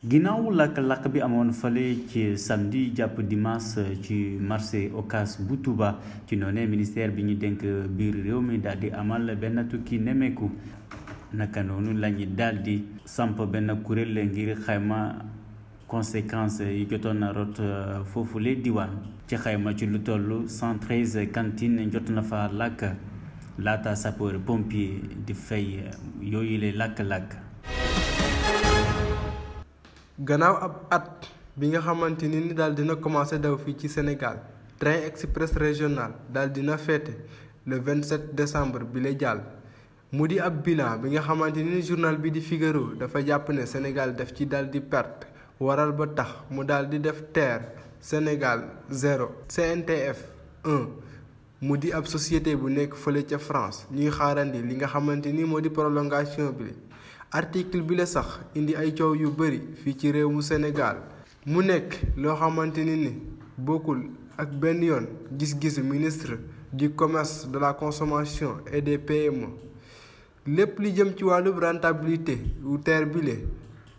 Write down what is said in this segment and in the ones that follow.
ginnaaw lakk-lakk bi amoon fale ci samedi jàpp dimanche ci marché Ocass bu Touba ci noonee ministère bi ñu dénk biir réew mi daal di amal benn tukki nemeeku naka noonu lañu daal di samp benn kuréel ngir xayma conséquences yi jotoon na rot foofule diwaan ci xayma ci lu toll 113 cantines jot na fa lakk laata sapeur pompier di fay yooyu le lakk-lakk. gannaaw ab at bi nga xamante ni daal dina commencé daw fii ci Sénégal train express régional daal dina féete le 27 décembre bi la jàll mu di ab bilan bi nga xamante ni journal bi di Figaro dafa jàpp ne Sénégal daf ci daal di perte waral ba tax mu daal di def TER Sénégal 0 CNTF 1 mu di ab société bu nekk fële ca France ñuy xaarandi li nga xamante ni moo di prolongation bi. article bi la sax indi ay coow yu bari fii ci réew mu Sénégal mu nekk loo xamante ni bokkul ak benn yoon gis-gisu ministre du commerce de la consommation et des PME lépp li jëm ci wàllub rentabilité wu TER bile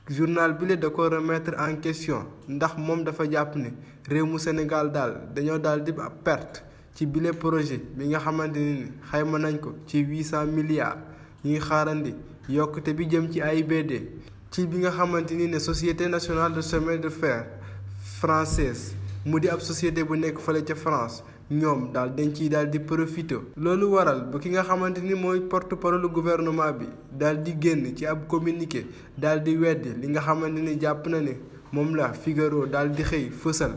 journal bile da ko remettre en question ndax moom dafa jàpp ne réew mu Sénégal daal dañoo daal di ab perte ci bile projet bi nga xamante ni xayma nañ ko ci 800 milliards ñuy xaarandi. yokkute bi jëm ci AIBD ci bi nga xamante ni ne société nationale de chemin de fer française mu di ab société bu nekk fale ca France ñoom daal dañ ciy daal di profité. loolu waral ba ki nga xamante ni mooy porte-parole gouvernement bi daal di génn ci ab communiqué daal di weddi li nga xamante ni jàpp na ne moom la Figaro daal di xëy fësal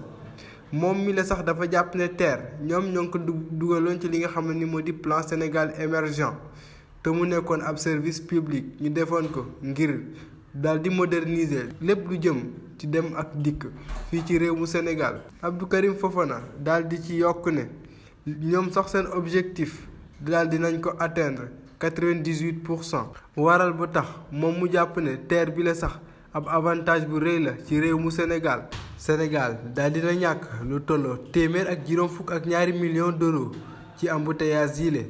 moom mi la sax dafa jàpp ne TER ñoom ñoo ngi ko dugaloon ci li nga xam ni moo di plan Sénégal émergent. te mu nekkoon ab service public ñu defoon ko ngir daal di moderniser lépp lu jëm ci dem ak dikk fii ci réew mu Sénégal. Abdou Karim Fofana daal di ci yokk ne ñoom sax seen objectif daal di nañ ko atteindre 98%. waral ba tax moom mu jàpp ne TER bi la sax ab avantage bu rëy la ci réew mu Sénégal. Sénégal daal dina ñàkk lu tolloo téeméer ak juróom fukk ak ñaari millions d'euros ci embouteillage yile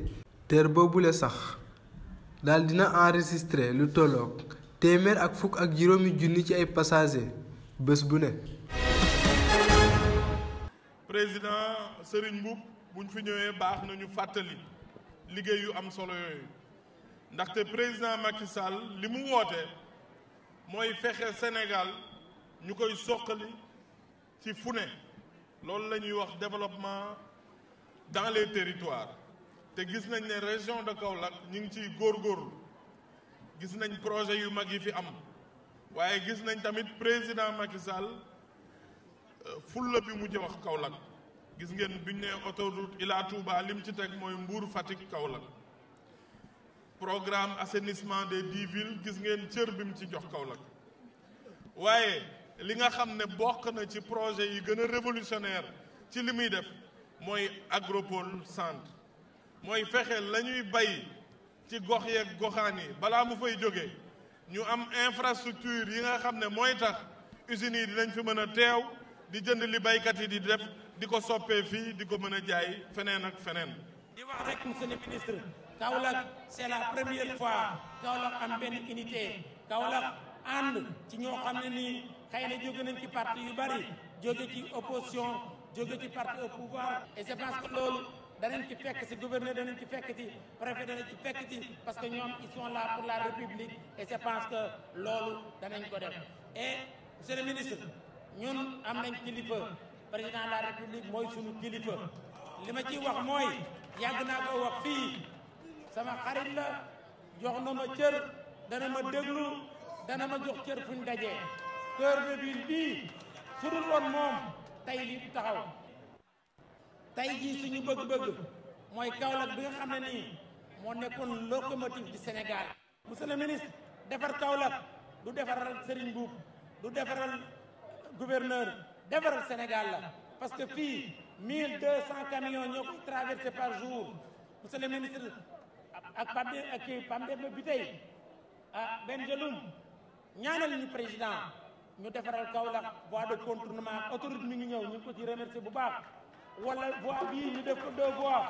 TER boobu la sax. daal dina enregistré lu tolloog téeméer ak fukk ak juróomi junni ci ay passagers bés bu ne. président Serigne Mboup buñ fi ñëwee baax na ñu fàttali liggéey yu am solo yooyu ndaxte président Macky Sall li mu woote mooy fexe Sénégal ñu koy soqali ci fu ne loolu la ñuy wax développement dans les territoires. te gis nañ ne région de Kaolack ñu ngi ciy góorgóorlu gis nañ projet yu mag yi fi am waaye gis nañ tamit président Macky Sall fulla bi mu ci wax Kaolack gis ngeen biñ ne autoroute Ila Touba lim ci teg mooy Mbour Fatick Kaolack programme assainissement des 10 villes gis ngeen cër bi mu ci jox Kaolack waaye li nga xam ne bokk na ci projet yi gën a révolutionnaire ci li muy def mooy agropole centre. mooy fexe la ñuy bay ci gox yeeg goxaan yi balaa mu fay jóge ñu am infrastructure yi nga xam ne mooy tax usines yi dinañ fi mën a teew di jënd li baykat yi di def di ko soppee fii di ko mën a jaay feneen ak feneen. di wax rek monsieur le ministre Kaolack c'est la première fois Kaolack am benn unité Kaolack ànd ci ñoo xam ne nii xëy na jóge nañ ci parti yu bari jóge ci opposition jóge ci parti au pouvoir et je pense que loolu. danañ ci fekk ci gouverneur danañ ci fekk ci préfet danañ ci fekk ci parce que ñoom ils sont là pour la république et je pense que loolu danañ ko def et monsieur le ministre ñun am nañ kilifa président de la république mooy suñu kilifa li ma ciy wax mooy yàgg naa ko wax fii sama xarit la jox na ma cër dana ma déglu dana ma jox cër fuñ dajee cœur de ville bii su dul woon moom tey lii du taxaw tey jii suñu bëgg-bëgg mooy Kaolack bi nga xam ne nii moo nekkoon locomotive du Sénégal. monsieur le ministre defar Kaolack du defaral Serigne Mboup du defaral gouverneur defaral Sénégal la parce que fii 1200 camions ñoo koy traversé par jour monsieur le ministre ak Pam Demba bi tey Bengeloum ñaanal ñu président ñu defaral Kaolack voie de contournement autoroute mi ngi ñëw ñu ngi ko ci remercier bu baax. wala voie bii ñu def ko 2 voies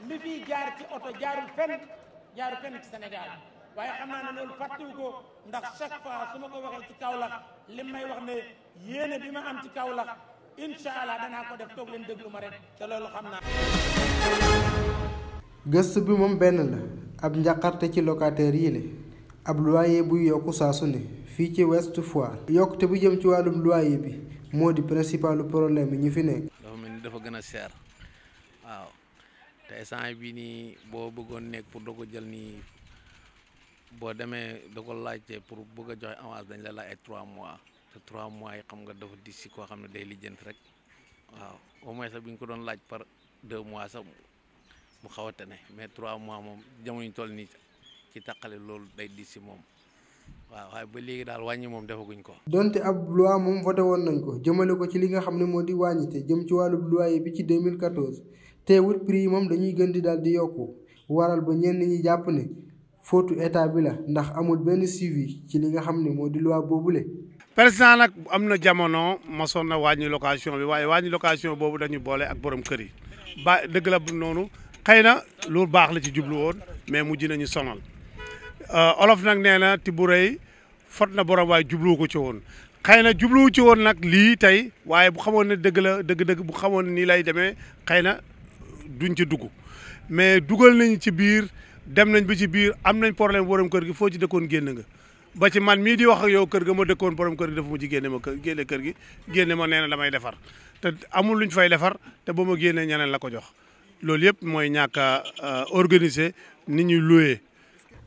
li fii jaar ci oto jaarul fenn ci Sénégal waaye xam naa ne loolu fàttewu ko ndax chaque fois su ma ko waxee ci Kaolack li may wax ne yéene bi ma am ci Kaolack incha allah danaa ko def toog leen déglu ma rek te loolu xam naa. gëstu bi moom benn la ab njàqarte ci locataire yi la ab loyer buy yokku saa su ne fii ci Ouest Foire yokkute bu jëm ci wàllum loyer bi moo di principalu problème bi ñu fi nekk. dafa mel ni dafa gën a seer waaw te instant bii nii boo bëggoon nekk pour doo ko jël nii boo demee da ko laajte pour bëgg a joxe avance dañ la laaj ay 3 mois te 3 mois yi xam nga dafa dis si koo xam ne day lijjanti rek waaw au moins sax bi ñu ko doon laaj par 2 mois sax mu xaw a tane mais 3 mois moom jamono ñu toll nii ci taqale loolu day dis si moom waaw waaye ba léegi daal wàññi moom defaguñ ko. donte ab loi moom voté woon nañ ko jëmale ko ci li nga xam ne moo di wàññite jëm ci wàllu loyer bi ci 2014 teewul prix yi moom dañuy gën di daal di yokku waral ba ñenn ñi jàpp ne fautu état bi la ndax amul benn suivi ci li nga xam ne moo di loi boobule. président nag am na jamono mosoon na wàññi location bi waaye wàññi location boobu dañu boole ak borom kër yi ba dëgg la noonu xëy na lu baax la ci jublu woon mais mujj nañu sonal olof nag nee na ti bu rëy fot na borom waaye jubluwu ko ci woon xëy na jubluwu ci woon nag lii tey waaye bu xamoon ne dëgg la dëgg-dëgg bu xamoon ne nii lay demee xëy na duñ ci dugg mais dugal nañ ci biir dem nañ ba ci biir am nañ problème borom kër gi foo ci dëkkoon génn nga ba ci man mii di wax ak yow kër ga ma dëkkoon borom kër gi dafa mujj génne ma génne kër gi génne ma nee na damay defar te amul luñ fay defar te ba ma génnee ñeneen la ko jox loolu yëpp mooy ñàkk a organiser ni ñuy loué.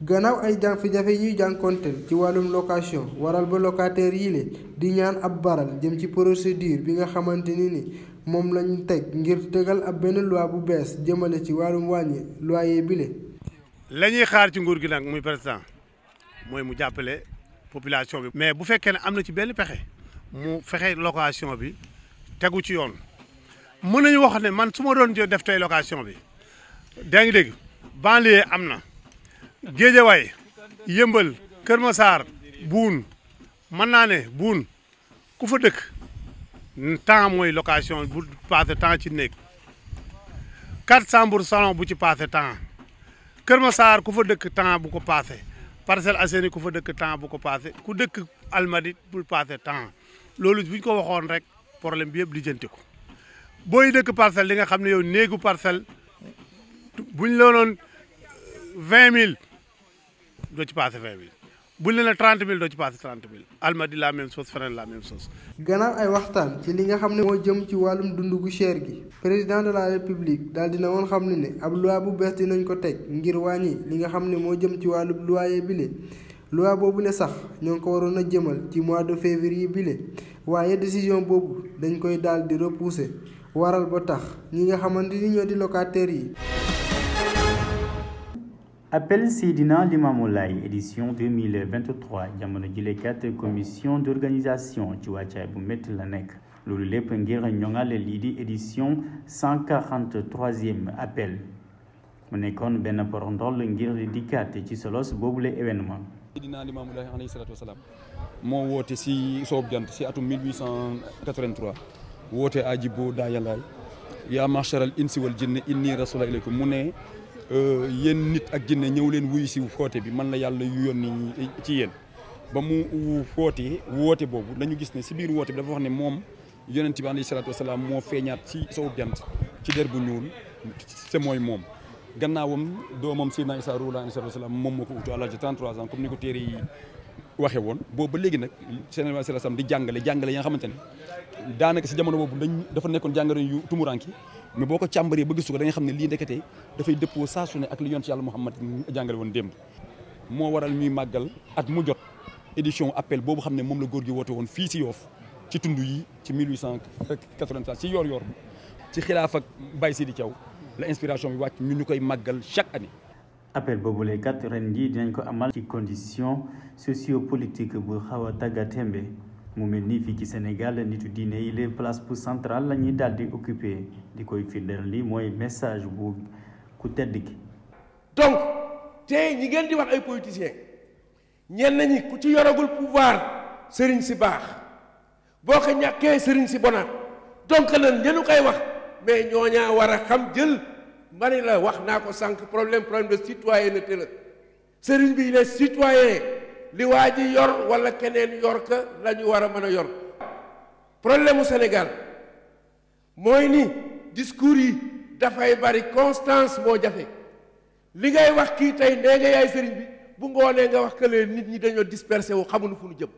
gannaaw ay jafe-jafe ñuy jànkonteel ci wàllum location waral ba locataire yi le di ñaan ab baral jëm ci procédure bi nga xamante ni moom lañu teg ngir tegal ab benn loi bu bees jëmale ci wàllum wàññi loyer bi le. la ñuy xaar ci nguur gi nag muy président mooy mu jàppale population bi. mais bu fekkee ne am na ci benn pexe mu fexe location bi tegu ci yoon mën nañu wax ne man su ma doon def tey location bi daa ngi dégg banlieue am na. Géejawaay Yëmbal Kër Massar Buun mën naa ne Buun ku fa dëkk temps mooy location bu passé temps ci néeg 400 pour salon bu ci passé temps Kër Massar ku fa dëkk temps bu ko passé Parcelles Assainies ku fa dëkk temps bu ko passé ku dëkk Almadies bu passé temps loolu bu ñu ko waxoon rek problème bi yëpp lijjanti ko booy dëkk parcelle li nga xam ne yow néegu parcelle buñ la doon 20 000 doo ci passé 20 000 buñ la ne 30 000 doo ci passé 30 000 Almadies la même chose feneen la même chose. gannaaw ay waxtaan ci li nga xam ne moo jëm ci wàllum dund gu cher gi président de la république daal dina woon xam ne ab loi bu bees dinañ ko teg ngir wàññi li nga xam ne moo jëm ci wàllum loyer bile. loi boobu le sax ñoo ngi ko waroon a jëmal ci mois de février bile waaye décision boobu dañ koy daal di repousser waral ba tax ñi nga xamante ni ñoo di locataires yi. Appel Seydina Limamou Laye édition 2023 jamono jilekat commission d'organisation ci wàccaay bu métti la nekk loolu lépp ngir ñoŋal lii di édition 143e appel mu nekkoon benn porondol ngir dikkaat ci solos boobule événement. Seydina Limamou Laye alayhi salaatu wasalaam moo woote si soob jant si atum 1883 woote ajibo daa yàllaay yaa masharal insi wal jinne inni rasula ilaykum mu ne yéen nit ak jinne ñëw leen wuyu si foote bi man la yàlla yónni ci yéen ba mu woote boobu dañu gis ne si biir woote bi dafa wax ne moom yonent bi alayhi salaatu wasalaam moo feeñaat si soob jant ci der bu ñuul te mooy moom gannaawam doomam Seydina Issa Rouhou Lahi alayhi salaatu wasalaam moom moo ko utu à l'âge de 33 ans comme ni ko téere yi waxee woon boobu ba léegi nag Seydina Issa Rouhou di jàngale yi nga xamante ne daanaka si jamono boobu dafa nekkoon jàngale yu tumuranki mais boo ko càmbaree ba gisu ko da nga xam ne lii ndeketee dafay dëppoo saa su ne ak li yonent yàlla Muhammad jàngale woon démb moo waral ñuy màggal at mu jot édition appel boobu xam ne moom la góor gi woote woon fii si Yoff ci tund yi ci 1883 ci yor bi ci xilaaf ak Baye Sidi Thiaw la inspiration bi wàcc ñu koy màggal chaque année. appel boobu lay kat ren jii dinañ ko amal ci condition sociopolitique bu xaw a tàggatémbe mu mel nii fii ci Sénégal nitu diine yi les places pour centrale la ñuy daal di occupé di koy firndeel li mooy message bu ku tedd ki. donc tey ñi ngeen di wax ay politiciens ñenn ñi ku ci yoragul pouvoir sëriñ si baax boo ko ñàkkee sëriñ si bonaat donc lan ñenu koy wax mais ñooñaa war a xam jël mani la wax naa ko sànq problème de citoyenneté la sëriñ bi les citoyens li waa ji yor wala keneen yor ka la ñu war a mën a yor. problème mu Sénégal mooy ni discours yi dafay bari constance moo jafe li ngay wax kii tey nee nga yaay sëriñ bi bu ngoonee nga wax que nit ñi dañoo dispersé wu xamuñu fu ñu jëm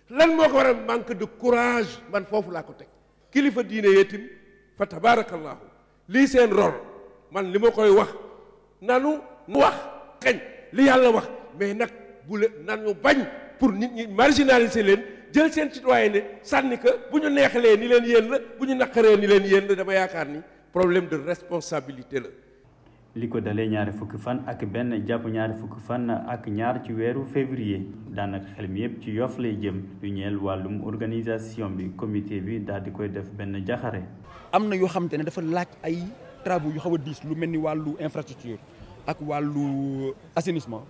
lan moo ko waral manque de courage man foofu laa ko teg kilifa diine yeetim fa tabarakallahu lii seen rôle man li ma koy wax nanu wax kañ li yàlla wax mais nag bu le nanu bañ pour nit ñi marginaliser leen jël seen citoyen ne sànni que bu ñu neexalee ni leen yéen la bu ñu naqaree ni leen yéen la dama yaakaar ni problème de responsabilité la. li ko dalee ñaari fukki fan ak benn jàpp ñaari fukki fan ak ñaar ci weeru février daanaka xel mi yëpp ci Yoff lay jëm lu ñeel wàllum organisation bi comité bi daal di koy def benn jaxare. am na yoo xamante ne dafa laaj ay travaux yu xaw a diis lu mel ni wàllu infrastructure ak wàllu assainissement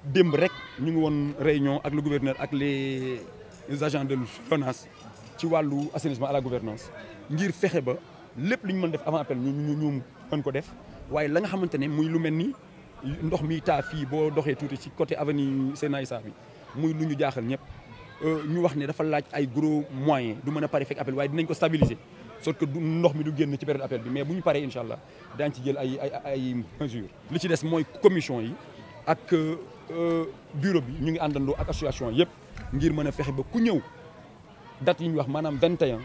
démb rek ñu ngi woon réunion ak le gouverneur ak les agents de l'ONAS ci wàllu assainissement à la gouvernance ngir fexe ba lépp li ñu mën def avant appel ñu mën ko def. waaye la nga xamante ne muy lu mel ni ndox mi taa fii boo doxee tuuti ci côté avenue Sénégal Issa bi muy lu ñu jaaxal ñëpp ñu wax ne dafa laaj ay gros moyens du mën a pare fekk appel waaye dinañ ko stabiliser sauf que ndox mi du génn ci période appel bi mais bu ñu paree incha allah daañu ci jël ay mesures. li ci des mooy commission yi ak bureau bi ñu ngi àndandoo ak association yëpp ngir mën a fexe ba ku ñëw date yi ñu wax maanaam 21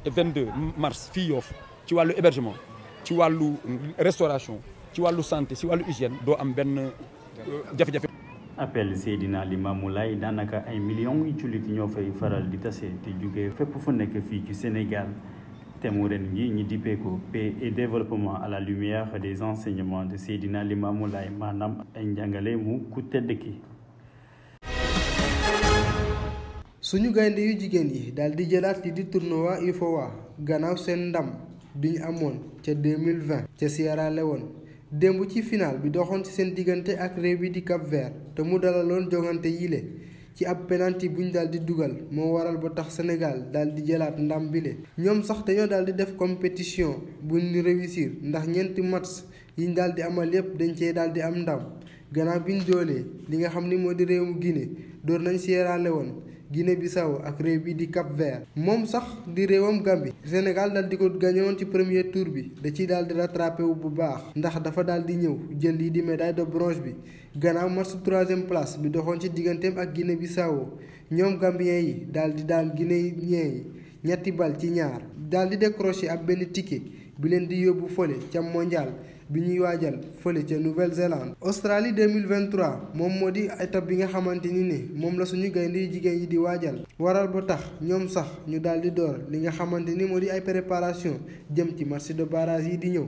et 22 mars fii Yoff ci wàllu hébergement. ci wàllu restauration ci wàllu santé ci wàllu hygiène doo am benn jafe-jafe. appel Seydina Limamou Laye daanaka ay millions yu jullit ñoo fay faral di tase te jóge fépp fu nekk fii ci Sénégal te mu ren gi ñi dippee ko paix et développement à la lumière des enseignements de Seydina Limamou Laye maanaam ay njàngale mu ku tedd ki. suñu gaynde yu jigéen yi daal di jëlaat li di tournoi UFOA gannaaw seen ndam bi ñu amoon ca 2020 ca Sierra Leone démb ci final bi doxoon ci seen diggante ak réew bi di Cap-Vert te mu dalaloon jongante yile ci ab penalty bu ñu daal di dugal moo waral ba tax Sénégal daal di jëlaat ndam bile. ñoom sax dañoo daal di def compétition bu ñu réussir ndax ñeenti match yi ñu daal di amal yépp dañ cee daal di am ndam gannaaw bi ñu doolee li nga xam ni moo di réewum Guinée door nañ Sierra Leone Guinée Bissau ak réew bi di Cap-Vert moom sax di réewam Gambie Sénégal daal di ko gañoon ci premier tour bi da ciy daal di rattrapé wu bu baax ndax dafa daal di ñëw jël lii di médaille de bronze bi gannaaw match 3e place bi doxoon ci digganteem ak Guinée Bissau ñoom Gambien yi daal di daan Guinéen yi 2 bal ci 2 daal di décroché ab benn ticket bi leen di yóbbu fële ca mondial bi ñuy waajal fële ca Nouvelle-Zélande. Australie 2023 moom moo di étape bi nga xamante ni ne moom la suñu gaynde yu jigéen yi di waajal waral ba tax ñoom sax ñu daal di door li nga xamante ni moo di ay préparation jëm ci match de barrage yi di ñëw.